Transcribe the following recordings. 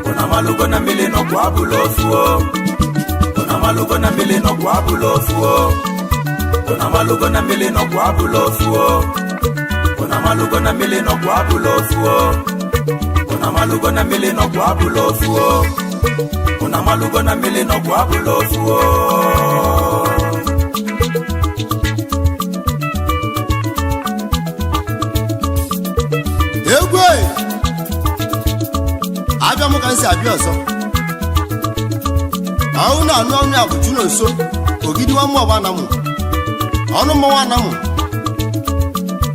Una malugo na mmiri nọkwa abụla ofu o. Una malugo na mmiri nọkwa abụla ofu o. Una malugo na mmiri nọkwa abụla ofu o. Una malugo na mmiri nọkwa abụla ofu o. Una malugo na mmiri nọkwa abụla ofu o. Una malugo na mmiri nọkwa abụla ofu o. Egwu e! Abịa m ka m si abịa ọzọ. Ahụ na-anụ ọnụ ya bụ Chinonso Ogidi nwa mmụọ anamụ ọnụ mmọnwụ anamụ.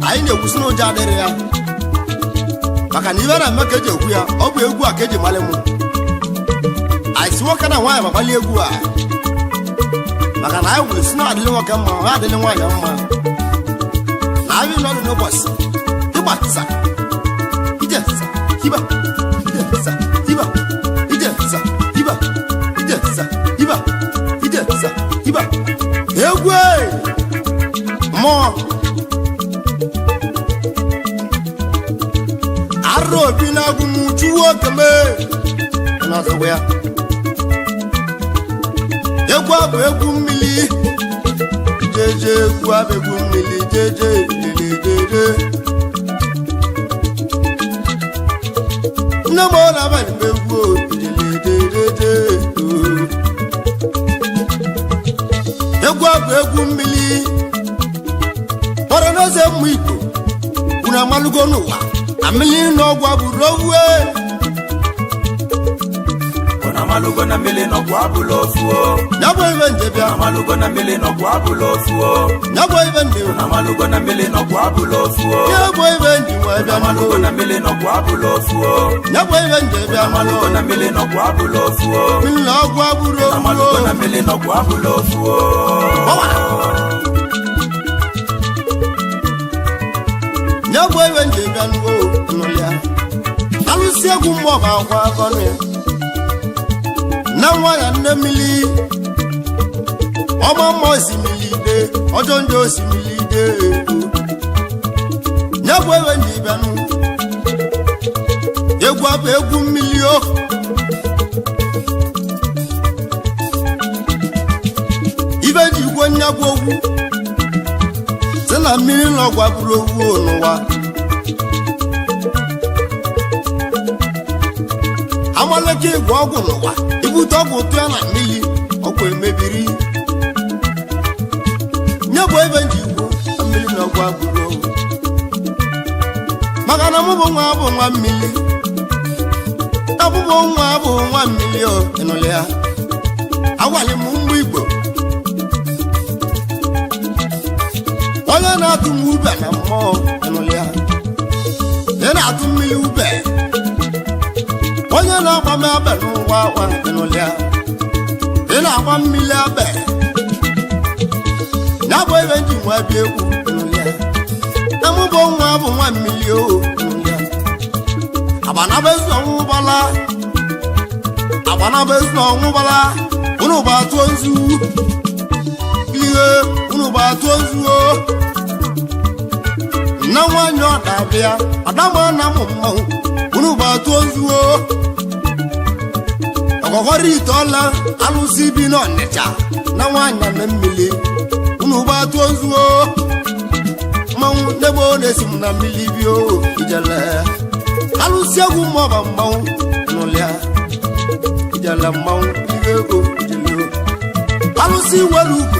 Anyị na-ekwusi na ụjọ adịrị ya, maka na ibe na-eme ka eji ekwu ya. Ọ bụ egwu a ka eji malị mụ. Anyị si nwoke na nwaanyị ma gbalie egwu a, maka na anyị gwuru si na adịlị nwoke mma, ha adịlị nwaanyị mma. Na abịa nọdụ n'ụbọchị ịgba sa ije sa hiba, ije sa hiba, ije sa hiba, ije sa hiba, ije sa hiba. Egwu e! Mmụọ arụ obi na-agụ m chuwo okeme n'ọzọgwa ya. Egwu a bụ egwu mmiri jeje, egwu a bụ egwu mmiri jeje jeje. Nne m ọ na-abalị m egwu jejejeje. Egwu a bụ egwu mmiri kpọrọ n'eze mmụ Igbo. Unu amalụgo n'ụwa na mmiri n'ọgwụ abụrụ owu. Una malugo na mmiri nọkwa abụla ofu o. Ya bụ ibe njebịa. Una malugo na mmiri nọkwa abụla ofu o. Ya bụ ibe ndị. Una malugo na mmiri nọkwa abụla ofu o. Ya bụ ibe ndị nwe bịa. Una malugo na mmiri nọkwa abụla ofu o. Ya bụ ibe njebịa. Una malugo na mmiri nọkwa abụla ofu o. Mmiri n'ọgwụ abụrụ Una malugo na owu. mmiri nọkwa abụla ofu o. Ya bụ ibe njebịa nuwo nụlịa. Alụsị egwu mmụọ bụ akwa akọnụ ya na nwa ya nne mmiri ọma mma osimiri ide ọjọọ njọ osimiri ide. Ya bụ ebe njebịa nụ. Egwu abụ egwu mmiri o. Ibe ji igwe nya bụ ogwu si na mmiri n'ọgwa bụrụ owu n'ụwa. Amaleke igwe ọgwụ n'ụwa, ibute ọgwụ tụọ na mmiri, ọgwụ emebiri. Nye bụ ebe nji igbo na mmiri na ọgwụ abụrụ owu, maka na mụ bụ nwa bụ nwa mmiri, abụbụ nwa bụ nwa mmiri o. Ịnụlị ya, agwalị m mgbe Igbo onye na-atụ m ube na mmụọ. Ịnụlị ya, ị na-atụ mmiri ube, onye na-agba m abe n'ụwa akwa. Ịnụlị ya, ị na-agba mmiri abe. Ya bụ ebe nji nwa bịa egwu. Ịnụlị ya, na mụ bụ nwa bụ nwa mmiri o. Ịnụlị ya, agbanaba ezi ọnwụ gbala, agbanaba ezi ọnwụ gbala. Unu bụ atụ nzu ihe, unu bụ atụ nzu o. Nna nwanyị ọ na-abịa adama na mụ mmanwụ. Unu bụ atụ nzu o. Ọgọgọrọ ite ọla alụsị bi n'Ọnịcha na nwanyị na mmiri. Unu bụ atụ nzu o. Mmanwụ n'ebe ọ na-esi m na mmiri bi o. Ijele alụsị egwu mmọba mmanwụ nụlịa. Ijele mmanwụ ihe ego ijele o. Alụsị nwere ugwu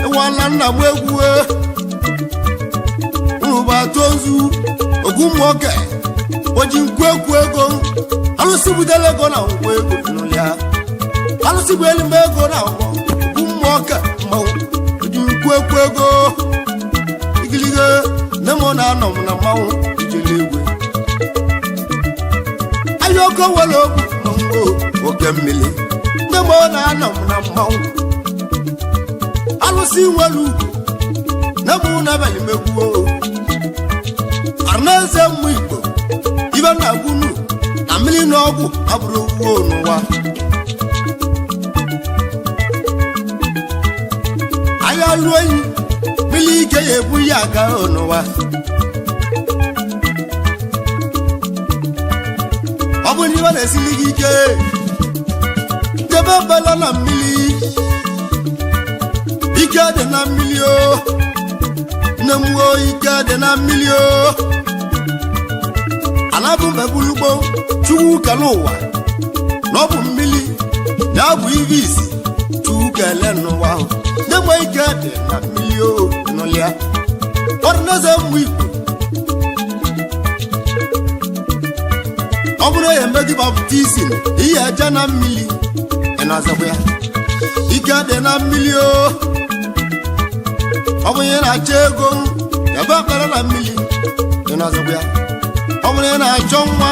ịwala nna m egwu e. Unu bụ atụ nzu ogwu mmụọke oji nkwu ekwu ego. Alụsị butere ego na ngwa ego nụlịa. Alụsị bụ elume ego na ngwa ogwu mmụọke mmanwụ oji nkwu. Ugwu ekwu ego igiligo nne m na-anọ m na mmanwụ ijele igwe ahịa oke nwere ogwu mmanwụ oke mmiri nne m na-anọ m na mmanwụ alụsị nwere ugwu nne m n'abalị megbuo arụnaeze mmụ Igbo ibe na-agwunu na mmiri na ọgwụ abụrụ owuwo n'ụwa ahịa lụọ enyi mmiri ike ya ebu ya aga n'ụwa ọ bụ na ibe na-esili gị ike debe bela na mmiri ike dị na mmiri o nne m o ike dị na mmiri o anabụ mbegbulugbo Chukwu kele ụwa na ọ bụ mmiri na ọ bụ ihe isi Chukwu kele n'ụwa ahụ nne m ike dị na mmiri o nụlịa ọdịnaeze mmụ Igbo ọ bụrụ ya eme gị baptizim ihe eje na mmiri ị na-azakwa ya ike dị na mmiri o ọ bụ ihe na-achọ ego ebe akpara na mmiri ị na-azakwa ya ọ bụrụ ị na-achọ nwa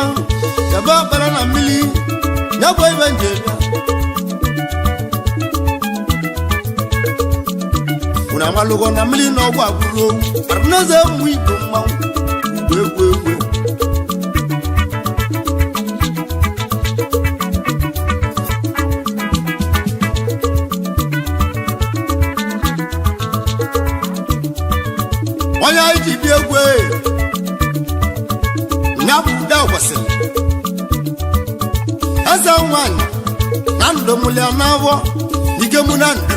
ebe akpara na mmiri ya bụ ibe nje bịa unu amalụgo na mmiri na ọgwụ agbụrụ owu ọdịnaeze mmụ Igbo mmanwụ Igbo egwu egwu onye anyị ji bịa egwu ya bụ ude kwesịrị eze nwanyị na ndụ mụlịa n'afọ ike mụ na ndụ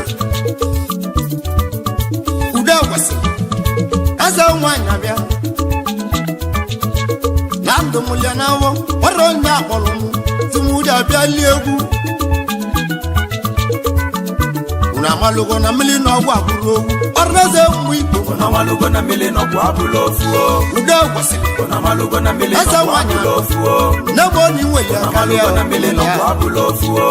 ude kwesịrị eze nwanyị abịa na ndụ mụlịa n'afọ ọrụ onye akpọrọ m tumude abịa lie egwu unu amalụgo na mmiri na ọgwụ agbụrụ owu ọrụneze mmụ Igbo Unu amalugo na mmiri n'ọgwụ abụla ofu o. ude kwesịrị Unu amalugo na mmiri Eze n'ọgwụ nwanyị. abụla ofu o. n'ebe ọ na inwe ya Unu karịa amalugo na mmiri n'ọgwụ abụla ofu o.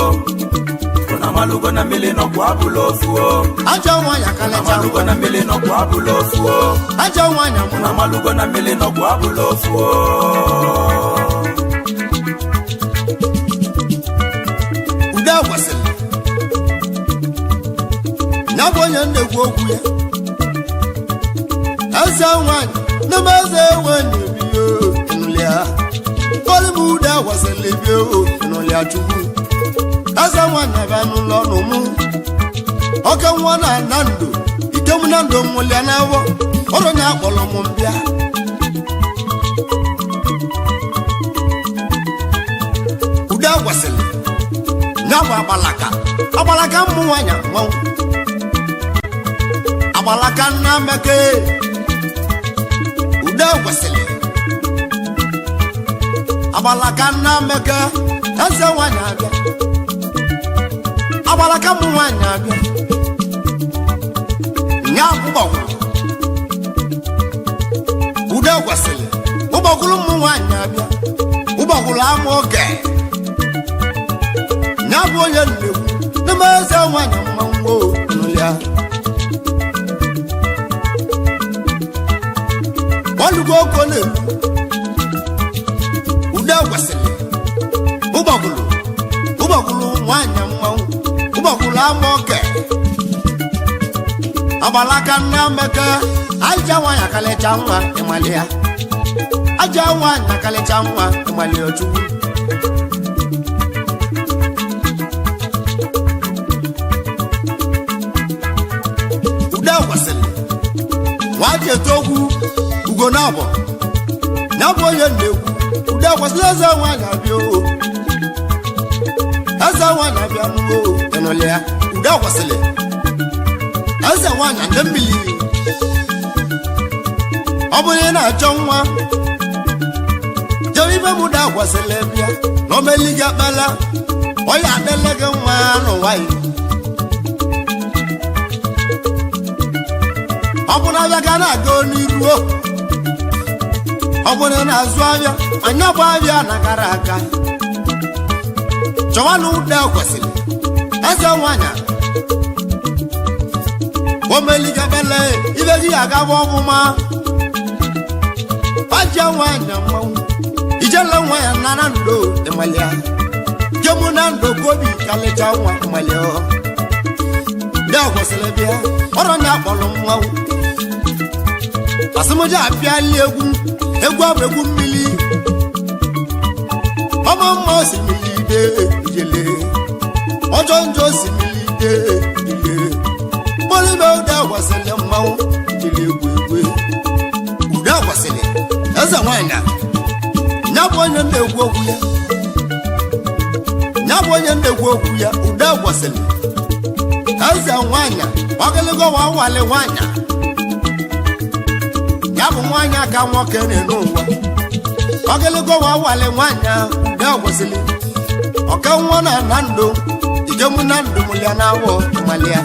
Unu amalugo na mmiri n'ọgwụ abụla ofu o. Ajọ nwanyị Unu akalịcha amalugo na mmiri n'ọgwụ abụla ofu o. Ajọ nwanyị Unu amalugo na mmiri n'ọgwụ abụla ofu o. Ude kwesịrị ya bụ onye na-ekwu okwu ya eze nwanyị n'ime eze nwanyị bio nụlịa kọlị m ude kwesịrị bio nụlịa Chukwu eze nwanyị abịa n'ụlọ ọnụ mụ oke nwa na na ndụ ike m na ndụ nwụlịa n'afọ ọrụ ya akpọrọ m mbịa ude kwesịrị ya bụ agbalaka agbalaka mmụ nwanyị mmanwụ agbalaka nna meke ude kwesịrị agbalaka nna meke eze nwanyị abịa agbalaka mmụ nwanyị abịa nya ụgbọgwụrụ ude kwesịrị ụgbọgwụrụ mmụ nwanyị abịa ụgbọgwụrụ ama oge ya bụ onye nnekwu n'ime eze nwanyị mmanwụ nụlịa ọlụgo oko na-elu ude kwesịrị ụgbọgụlụ ụgbọgụlụ nwanyị mmanwụ ụgbọgụlụ ama oke agbalaka nna meke aja nwanyị akalịcha nwa ịmalị ya aja nwanyị akalịcha nwa ịmalị ya Chukwu ude kwesịrị nwa ji eto okwu ugo na-abọ ya bụ onye na-ekwu ude kwesịrị eze nwanyị abịa o eze nwanyị abịa n'ugbo ịnụlị ya ude kwesịrị eze nwanyị ndị mmiri ọ bụrụ ị na-achọ nwa jebe ibe m ude kwesịrị bịa na omeli gị akpala ọya adịla gị nwa n'ụwa ya ọ bụrụ abịa ga na-aga n'iru o ọ bụrụ na azụ ahịa anya bụ ahịa na gara aga chọwa na ụda kwesịrị eze nwanyị Omeligabele ibe gị agaba ọfụma. Ọjọ nwanyị mmanwụ ijele nwa ya nara ndo ịmalịa jemu na ndo kobi kalịcha nwa ịmalịa bịa kwesịrị bịa ọrọ na akpọrọ mmanwụ asịmụja apịali egwu egwu abụ egwu mmiri ọma mma osimiri ide ijele ọjọ njọ osimiri ide ijele mgbọrịbe ụda kwesịrị mmanwụ ijele egwu egwu ude kwesịrị eze nwanyị ya bụ onye na-ekwu okwu ya ya bụ onye na-ekwu okwu ya ude kwesịrị eze nwanyị ọgịlịgọ wa nwale nwanyị ya bụ nwanyị aka nwoke na-enu ụwa ọgịlịgọ wa nwale nwanyị ude kwesịrị ọka nwa na na ndụ ijemu na ndụ mụlịa na awọ malịa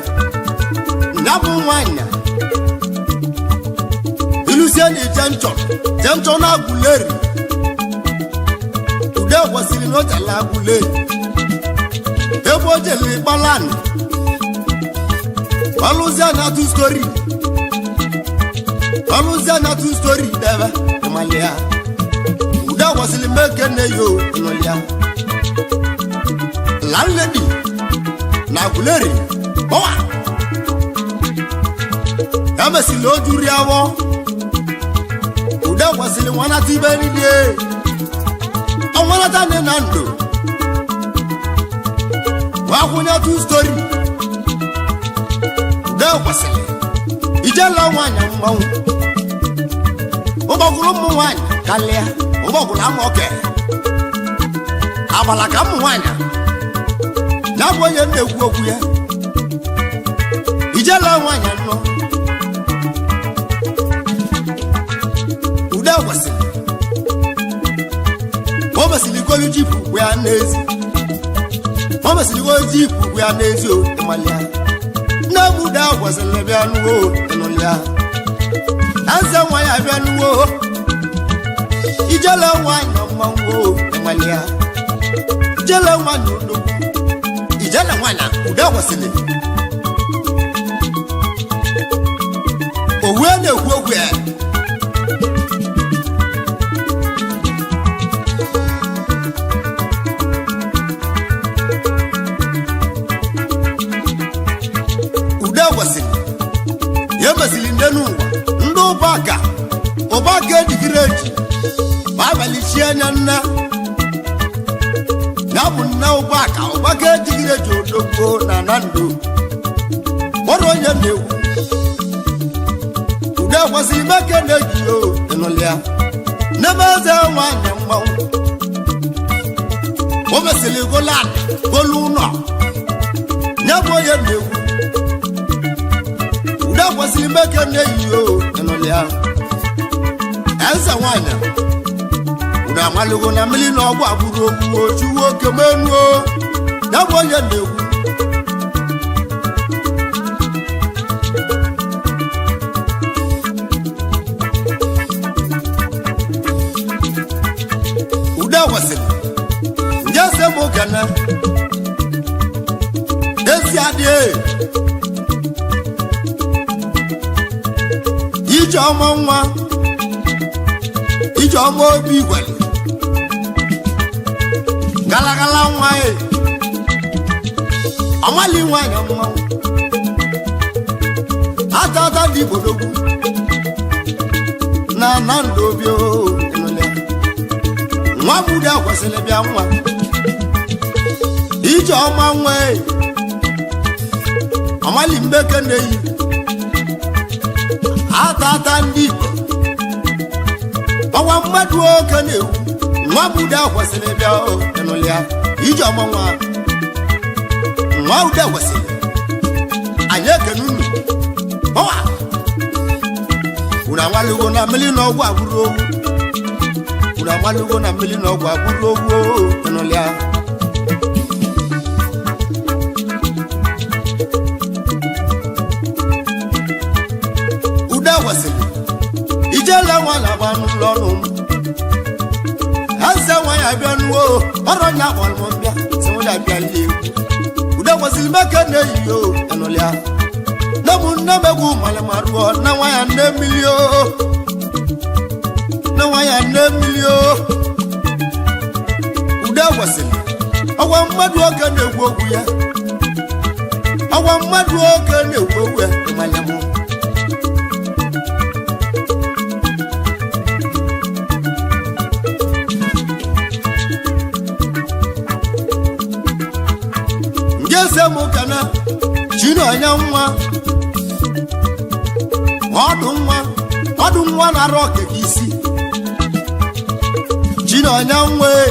ya bụ nwanyị ilusie na ije nchọ je nchọ na agwụleri ude kwesịrị na ojala agwụleri ebe o jele gbalanị ọlụzie na tu stori ọlụzie na tu stori debe ịmalịa ude kwesịrị meke nne yo ịnụlịa landlady na agwụleri ọwa emesịrị o juru ya wọ ude kwesịrị nwanata ibe niile ọnwanata nne na ndụ nwakwụnye tu stori ude kwesịrị ijela nwaanyị mmanwụ ụgbọgụrụ ụmụ nwaanyị kalịa ụgbọgụrụ ama oke agbala ka ụmụ nwaanyị ya bụ onye na-ekwu okwu ya ijela nwaanyị nnọọ ude kwesịrị o mesịrị golu jipu kwụ ya n'ezi o mesịrị golu jipu kwụ ya n'ezi o ịmalịa nne m ude kwesịrị bịa nuwo ịnụlịa eze nwa ya bịa nuwo ijele nwanyị mmanwụ o ịmalịa ijele nwanyị odogwu ijele nwanyị ude kwesịrị owu na-ekwu okwu ya. Ude kwesịrị ya emesịrị ndị n'ụwa ndị ụbaka ụbaka ejigiri eji ma abalị chie anya nne ya bụ nne ụbaka ụbaka ejigiri eji odogbo na na ndụ kpọrọ onye na-ekwu ude kwesịrị meke na-eji o ịnụlịa n'ebe eze nwanyị mmanwụ o mesịrị golan golu ụlọ ya bụ onye na-ekwu ude kwesịrị meke na-eyi o ịnụlịa eze nwanyị unu amalụgo na mmiri na ọgwụ agbụrụ ogwu ochuwo oke menuo ya bụ onye na-ekwu ude kwesịrị nje se m okene ezi adịghị ije ọma nwa ije ọma obi igwere galagala nwa e ọmali nwanyị mmanwụ ata ata dị igbodogwu na na ndụ obi o ịnụlịa nwa budu kwesịrị bịa nwa ije ọma nwa e ọmali mbeke na-eyi ata ata ndị igbo ọnwa mmadụ oke na-ewu nwa budu kwesịrị bịa o ịnụlịa ije ọma nwa nwa ude kwesịrị anyị ekene unu ọwa unu anwalugo na mmiri na ọgwụ agbụrụ owu unu anwalugo na mmiri na ọgwụ agbụrụ owu o ịnụlịa ude kwesịrị ijele nwa na-agba n'ụlọ ọnụ m eze nwa ya bịa nuwo ọrọ nya kpọrọ m bịa sị m ya bịa ile egwu ude kwesịrị meke na-eyi o ịnụlịa nne m m nne m egwu malịmaruo na nwa ya nne mmiri o, na nwa ya nne mmiri o. Ude kwesịrị ọgwa mmadụ oke na-ekwu okwu ya, ọgwa mmadụ oke na-ekwu okwu ya ịmanya m. Nje ese m kana chinonye nwa ọdụ nwa, ọdụ nwa na-arụ ọkeke isi chinonye nwa e.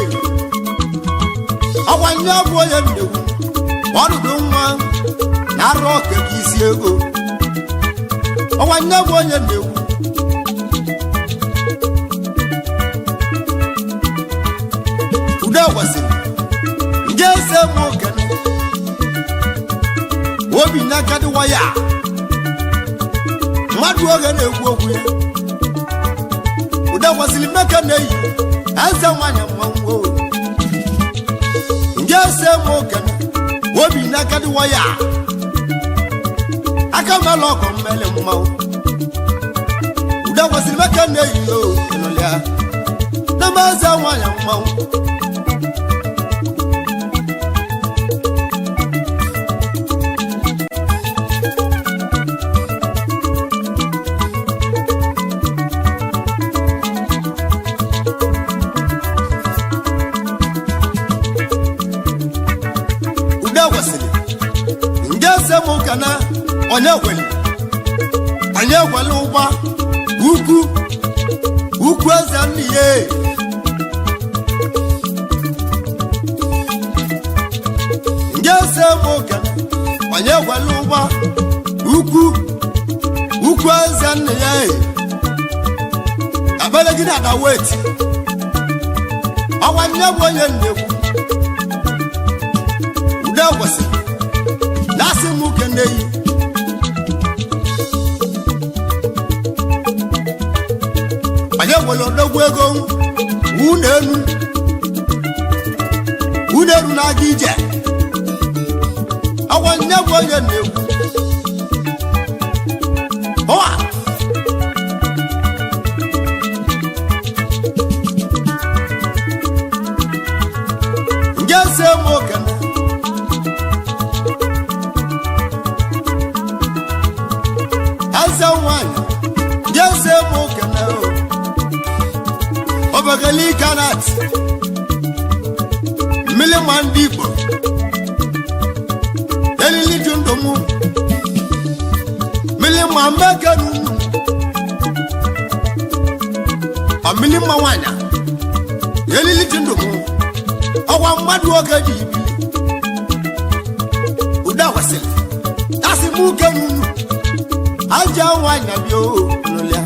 Ọkwa nye bụ onye ndegwu ọdụdụ nwa na-arụ ọkeke isi ego. Ọkwa nye bụ onye ndegwu. Ude kwesịrị nje ese m okene obi n'aka dịwa ya mmadụ oge na-ekwu okwu ya. Ude kwesịrị mmeke na-eyi eze nwanyị mmanwụ o. Nje ese m okene obi n'aka dịwa ya aka mela ọgọ mmele mmanwụ. Ude kwesịrị mmeke na-eyi o ịnụlịa na mba eze nwanyị mmanwụ. Ude kwesịrị nje ese m kana onye kweli onye kweli ụgba ukwu ukwu eze nne ya. Nje ese m kana onye kweli ụgba ukwu ukwu eze nne ya. Akpere gị na weti ọwa nne bụ onye nnekwu. Ude kwesịrị na-asị m kene yi onye nwere odogwu ego unu enu unu eru na-aga ije ọgwa nne bụ onye na-ekwu ọwa. Nje se m okene eze nwanyị jese m okene o obegeli kanat mmiri ma ndị Igbo elili ju ndụ mụ mmiri ma mmeke n'unu ọmmiri mma nwanyị elili ju ndụ mụ ọgwa mmadụ oge ji ibili ude kwesịrị asị m uke n'unu aja nwanyị bịa o nụlịa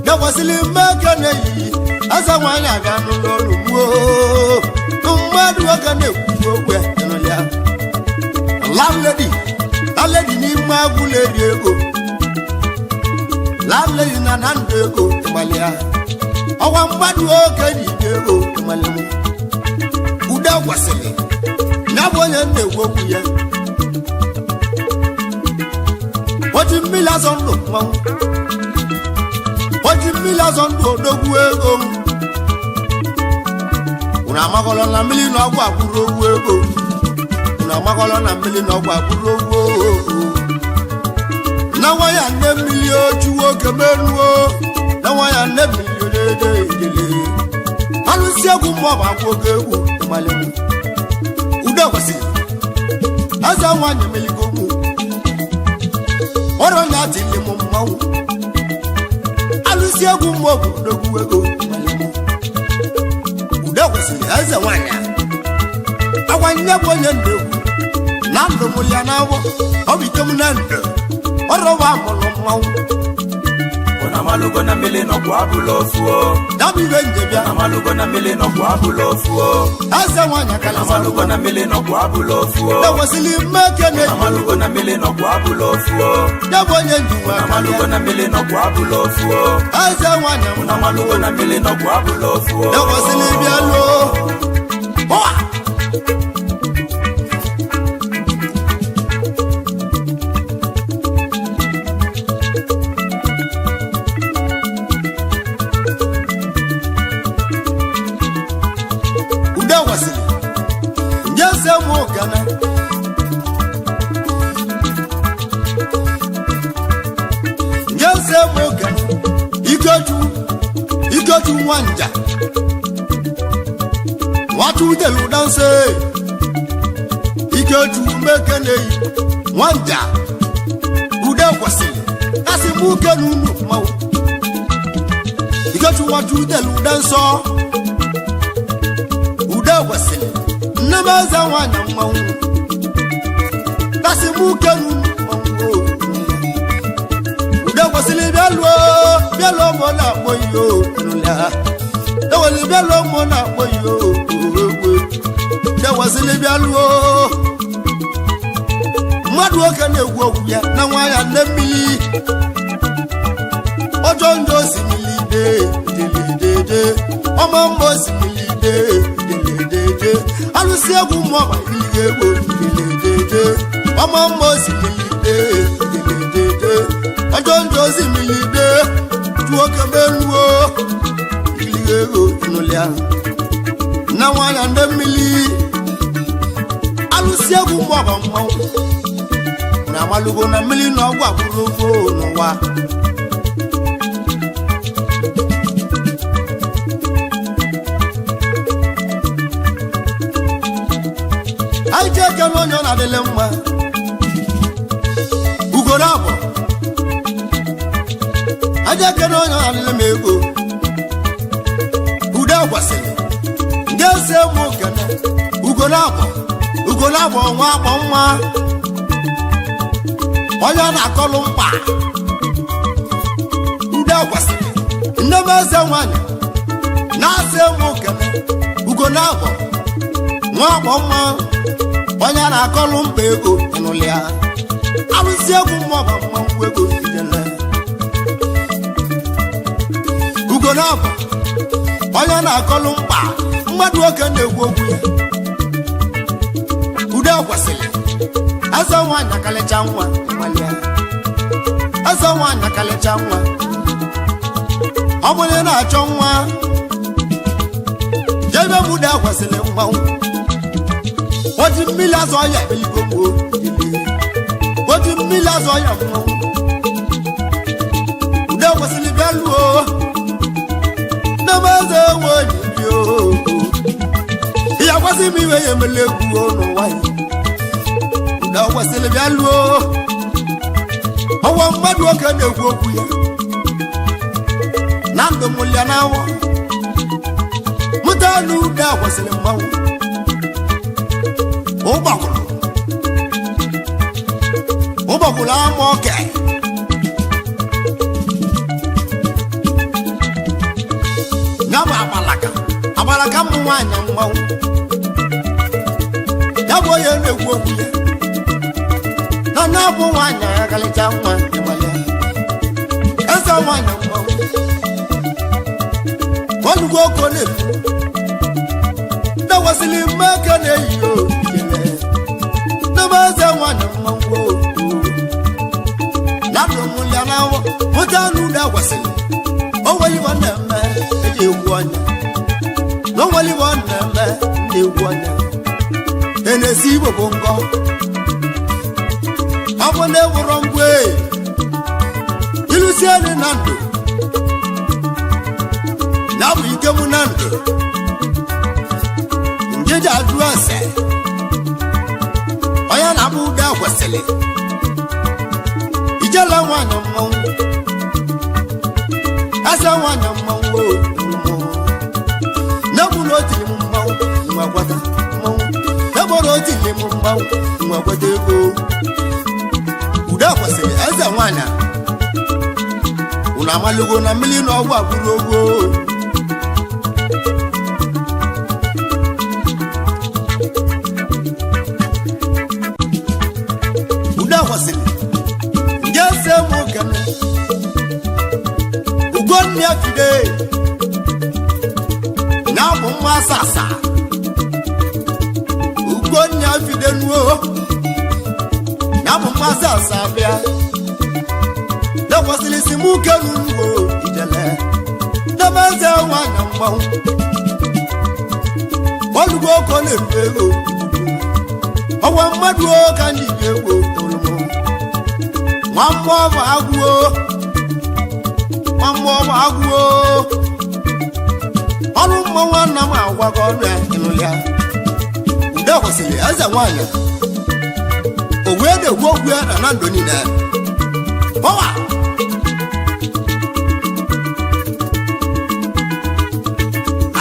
dekwesịrị mmeke na-eyiyi eze nwanyị aga n'ụlọ ọrụ gbuo mmadụ oge na-ekwu okwu nụlịa. Landlady, landlady n'ime agwụla eri ego, landlady na na ndụ ego ịgbalịa ọgwa mmadụ oge ji ide ego ịgbalị m. Ude kwesịrị ya bụ onye na-ekwu okwu ya. Oji mmiri azọ ndụ mmanwụ, oji mmiri azọ ndụ odogwu ego. Unu amakọlọ na mmiri na ọgwụ agbụrụ ogwu ego. Unu amakọlọ na mmiri na ọgwụ agbụrụ ogwu. Na nwa ya nne mmiri ochu oke meruo na nwa ya nne mmiri odede ijele alụsị egwu mmụọ bụ akwụ oke egwu ịmalị. Ude kwesịrị eze nwanyị emeligo mụ ọrụ na adịghị m mmanwụ alụsị egwu mmụọ bụ odogwu ego. Ude kwesịrị eze nwanyị agwa nne bụ onye ndụ egwu na ndụ m ya na awọ ọ bụ ike m na ndụ ọrụ wa mụrụ mmanwụ. Unu amalugo na mmiri nọkwa abụla ofu o. Ya bụ ibe njebịa. Unu amalugo na mmiri nọkwa abụla ofu o. Eze nwanyị akala. Unu amalugo na mmiri nọkwa abụla ofu o. Ekwesịrị mmeke na Unu amalugo na mmiri nọkwa abụla ofu o. Ya bụ onye njiwa. Unu amalugo na mmiri nọkwa abụla ofu o. Eze nwanyị. Unu amalugo na mmiri nọkwa abụla ofu o. Ekwesịrị bịa lụọ ụwa. Eze nwoke Ikechu nwanja nwachudelu danse Ikechu mekeneyi nwanja ude kwesịrị kasị mụ kenu unu mmanwụ Ikechu nwachudelu dansọ ude kwesịrị nne m eze nwanyị mmanwụ kasị mụ kenu unu mmanwụ ude kwesịrị bịa lụọ mụ na-akpọ ihe o eweli bịa lụọ mụ na-akpọ ihe o ude kwesịrị bịa lụọ mmadụ nwoke na-egwu okwu ya na nwa ya nne mmiri ọjọọ ndị osimiri dededeje ọma mma osimiri dededeje alụsị egwu mmụọ ma iliga egwu dededeje ọma mma osimiri dededeje ọjọọ ndị osimiri de nwoke meluo iliga ego ịnụlịa na nwa ya nne mmiri alụsị egwu mmụọ ma mmanwụ na amalugo na mmiri na ọgwụ agbụrụ ofe n'ụwa anyị ji eke na onye ọ na-adịlị mma ugoro abụ anyị eke na onye ọ na-adịlị m ego ude kwesịrị ndị eze mụ kene ugoro abụ ugoro abụ nwa akpọ nwa onye ọ na-akọlụ mkpa ude kwesịrị nne m eze nwanyị na-asị mụ kene ugo na-abọ nwa agbọ mma onye a na-akọlụ mkpa ego ịnụlịa alụsị egwu mmụọ ma mmanwụ ego ijele ugo na-abọ onye a na-akọlụ mkpa mmadụ nwoke na-ekwu okwu ya ude kwesịrị eze nwanyị akalịcha nwa ịmalịa eze nwanyị akalịcha nwa ọ bụrụ na ị na-achọ nwa jebe m ude kwesịrị mmanwụ oji mmiri azụ ọya ebeligo m oji mmiri azụ ọya mmanwụ ude kwesịrị bịa lụọ nne m eze nwe onye bi o ya kwesị m iwe ya emele egwu n'ụwa ya na ọ kwesịrị bịa lụọ ọnwa mmadụ nwoke na-ekwu okwu ya na ndụ mụlịa na awọ mụta anụ ude a kwesịrị mmanwụ ụgbọgụrụ ụgbọgụrụ ama oke ya bụ agbalaka agbalaka mmụ nwaanyị mmanwụ ya bụ onye na-ekwu okwu ya na na-abụ nwaanyị agalịcha nwa ịmalịa eze nwaanyị mmanwụ olugbo oko na-efu na-ewesịrị mmeke na-eyi okele n'ebe eze nwaanyị mmanwụ na ndụ mụlịa na mụta n'ụlọ ekwesịrị onwelibo na-eme eji egwu ọnya na onwelibo na-eme ndị egwu ọnya enesi igbo bụ ngọ ọ bụ na ewuro ngwe ilusieni na ndụ ya bụ ike mụ na ndụ njeji ajụ ese onye na-abụ ụda kwesịrị ijele nwanyị mmanwụ eze nwanyị mmanwụ n'egwu na otili m mmanwụ nwa kwata mmanwụ egboro otili m mmanwụ nwa kwata ego ude kwesịrị eze nwanyị unu amalugo na mmiri na ọgwụ agbụrụ ogo ude kwesịrị nje ese nwoke ugonna fide na abụ mma asasa ugonna fide nuo na abụ mma asasa bịa lekwasịrị isi mụ kenu nuo ijele n'ebe eze nwanyị mmanwụ olugbo oko na-eru ego ọwa mmadụ ka ndị ji egwu tụrụ m nwa mmụọ bụ agwụo na-agwakọ ọnụ ya ịnụlị ya ude kwesịrị eze nwaanyị o wee na-ekwu okwu ya na na ndụ niile pọwa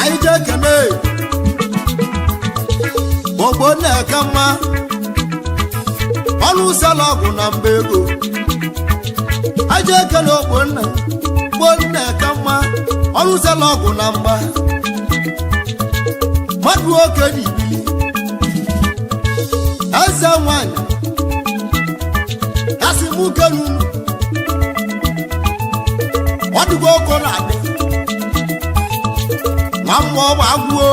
anyị jee kene ogbo na-eke mma ọnụ ụzọ ọgwụ na mba ego aja ekele ogbonna gbonna ka mma ọnụ ụzọ ọgwụ na mgba mmadụ nwoke dị ibili eze nwanyị asị m kenu ọ dịgo ọkụ na-adị nwa mmụọ bụ agwụ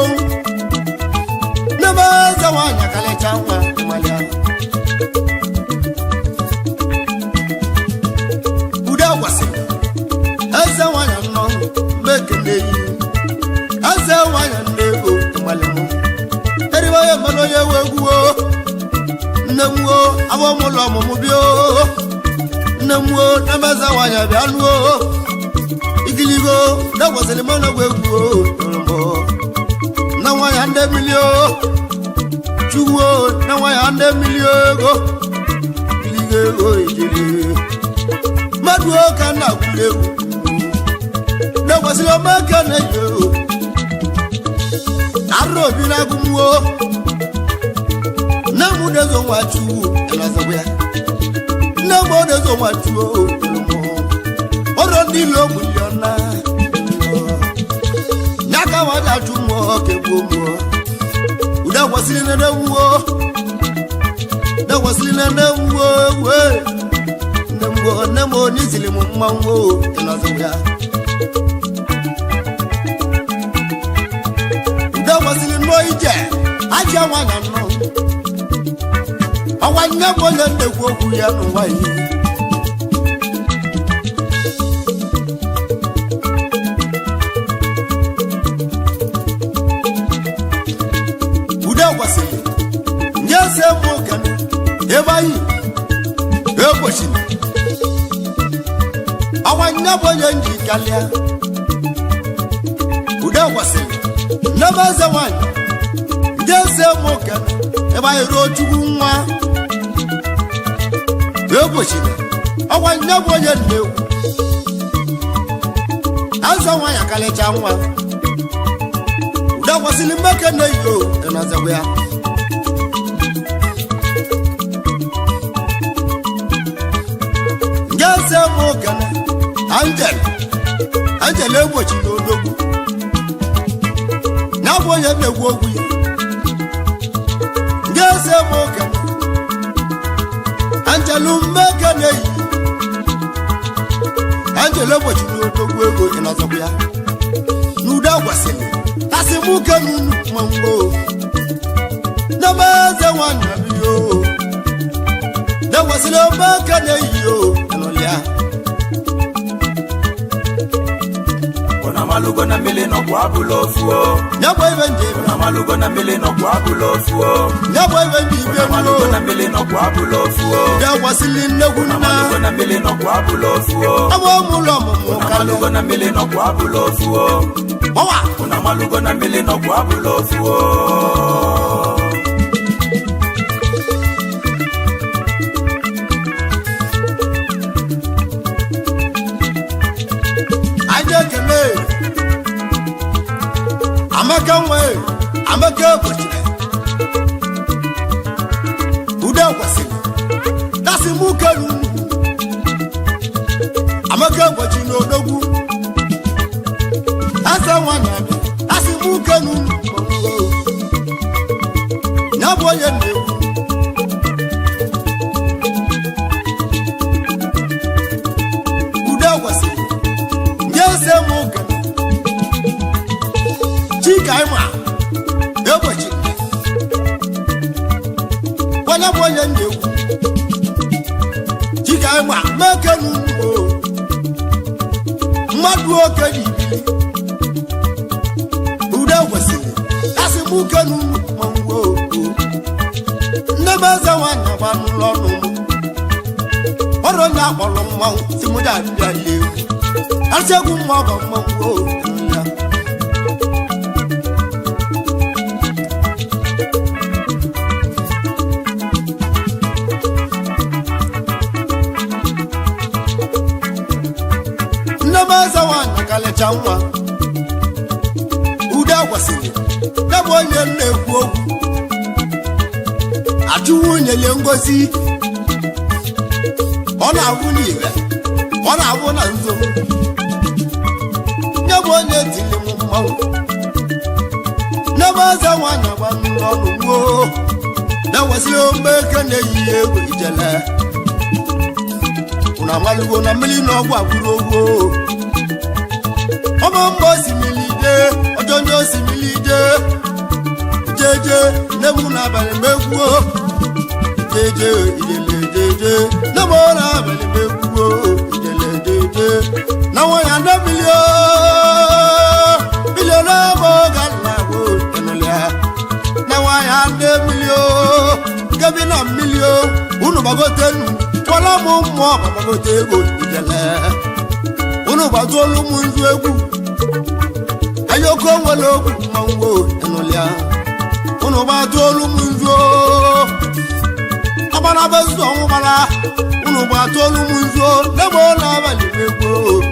n'ebe eze nwanyị akalịcha nwa mmalịa ude kwesịrị eze nwanyị nnọ mekene yi eze nwanyị nne ego mmalịmụ eribe onye mmanụ onye ewu egwu o nne m o abụ m ụlọ ọmụmụ bịa o nne m o n'ebe eze nwanyị bịa nụ o ikiligo ude kwesịrị mmanụ egwu egwu o nne nwanyị ndị mmiri o chukwu o nne nwanyị ndị mmiri ego ikiligo ego ijiri mmadụ oke na-agwụrụ egwu na-ekwesịrị omeke na-eji ego arụ obi na-agụ mmụọ nne m dezo nwa chuwu ịnọzọgwa ya nne m dezo nwa chuwu ọrụ ndị ilo milion na ya ka nwa ji achụ mmụọ ka egbuo mmụọ ude kwesịrị nene mmụọ na-ekwesịrị nene mmụọ wee nne m go nne m onizili m mmanwụ ịnọzọgwa ya ude kwesịrị nnọọ ije ajịa nwanya nnọọ ọnwa nne m onye ndekwu okwu ya n'ụwa ihe ude kwesịrị nye ese m okene ebe anyị egbochiri ọnwa nne m onye nji kalịa ude kwesịrị nne m eze nwanyị ndị eze m okene ebe anyị ruo chukwu nwa egbochiri ọnwa nne m onye nnekwu eze nwanyị akalịcha nwa ude kwesịrị mmeke na-eyi o ịnọzikwa ya ndị eze m okene angel angel egbochiri odogwu ya bụ onye na-ekwu okwu ya ndị eze m okene angelu mmeke na-eyi angel egbochiri odogwu ego ịnọzọkwa ya n'udo kwesịrị tasị m kenu unu mmanwụ n'ebe eze nwanne biyo na-ekwesịrị mmeke na-eyi o ịnụlịa Una malugo na mmiri nọkwa abụla ofu o. ya bụ ibe nje Una malugo na mmiri nọkwa abụla ofu o. ya bụ ibe nje ibe Una malugo mmanwụ na mmiri nọkwa abụla ofu o. ude kwesịrị nnekwu Una nna malugo na mmiri nọkwa abụla ofu o. abụ m ụlọ ọmụmụ Una kalịa malugo na mmiri nọkwa abụla ofu o. ọwa Una malugo na mmiri nọkwa abụla ofu o. anyị ekele amaka nwe amaka egbochiri ude kwesịrị dasị mụ kelu amaka egbochi na odogwu eze nwanyị abịa dasị mụ kelu ya bụ onye na-ekwu ude kwesịrị nye eze m okene chika ịma egbochi onye bụ onye na-ekwu chika ịma mekenu o mmadụ oke dị ibili ude kwesịrị asị m kenu manwụ nne m eze nwanyị gbanụlọ ọnụ m ọrụ onye akpọrọ mmanwụ si mụ ja bịa lie egwu asị egwu mma ọgọ mmanwụ o ya. N'ebe eze nwaanyị kalịcha nwa udo kwesịrị n'ebe onye na-ekwu okwu achụ nwunye lie ngozi ọ na-abụ n'ibe ọ na-abụ na nzo nye bụ onye tiri m mmanwụ n'ebe eze nwaanyị agba ọnụ gboo na-ewesịrị ogbe eke na-eyi ya egwu ijele unu amalugo na mmiri na ọgwụ agbụrụ ogwo ọmọ mgbe osimiri jee ọjọ ndị osimiri jee jeje nne m n'abalị megwuo jeje ijele jeje nne m n'abalị megwuo ijele jeje na nwanya nne milio milio na mụ ga nna wo emelia na nwanya nne milio kebi na milio unu gbagote nu kwala m mmụọ ma gbagote ego ijele unu gbatuolu m nzu egwu ayoko nwere okwu mmanwụ ịnụlịa unu gbatuolu m nzu agbara be nzu ọnwụ gbara unu gbatuolu m nzu n'ebe ọ na-abalị megbo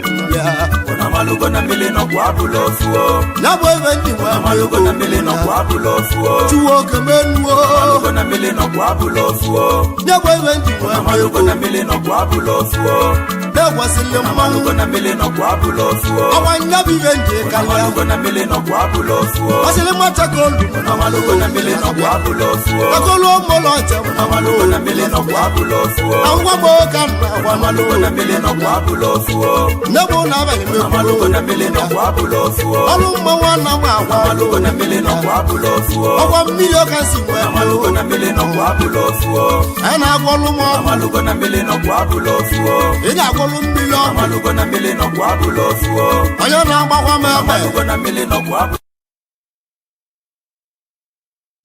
ịnụlịa Unu amalugo na mmiri nọkwa abụla ofu o. ya bụ ebe ndị nwe Unu amalugo na mmiri nọkwa abụla ofu o. chuwo okemenuo Amalugo na mmiri nọkwa abụla ofu o. ya bụ ebe ndị nwe Unu amalugo na mmiri nọkwa abụla ofu o. na-egwesịrị Unu mmanwụ amalugo na mmiri nọkwa abụla ofu o. ọnwa nya bụ ibe nje Unu karịa amalugo na mmiri nọkwa abụla ofu o. ọsịrị machakolu Unu amalugo na mmiri nọkwa abụla ofu o. akolu ụmụlọ njem Unu amalugo na mmiri nọkwa abụla ofu o. ngwa m ka nna Unu amalugo na mmiri nọkwa abụla ofu o. nne m n'abalị Unu amalugo na mmiri megbuo nọkwa abụla ofu o. ọrụ mmanwụ ana m agwa Amalugo na mmiri nọkwa abụla ofu o. ọgwa mmiri ọka si nwee Amalugo na mmiri nọkwa abụla ofu o. anyị na-agwọlụ m ọgwụ Amalugo na mmiri nọkwa abụla ofu o. ị ga-agwọlụ mmiri ọgwụ Amalugo na mmiri nọkwa abụla ofu o. onye na-agbakwa m egbe Amalugo na mmiri nọkwa abụla.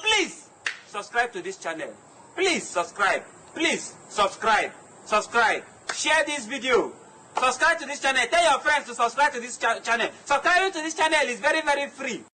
Please subscribe to this channel. Please subscribe. Please subscribe. Subscribe. Share this video. Subscribe to this channel. Tell your friends to subscribe to this channel. Subscribing to this channel is very, very free.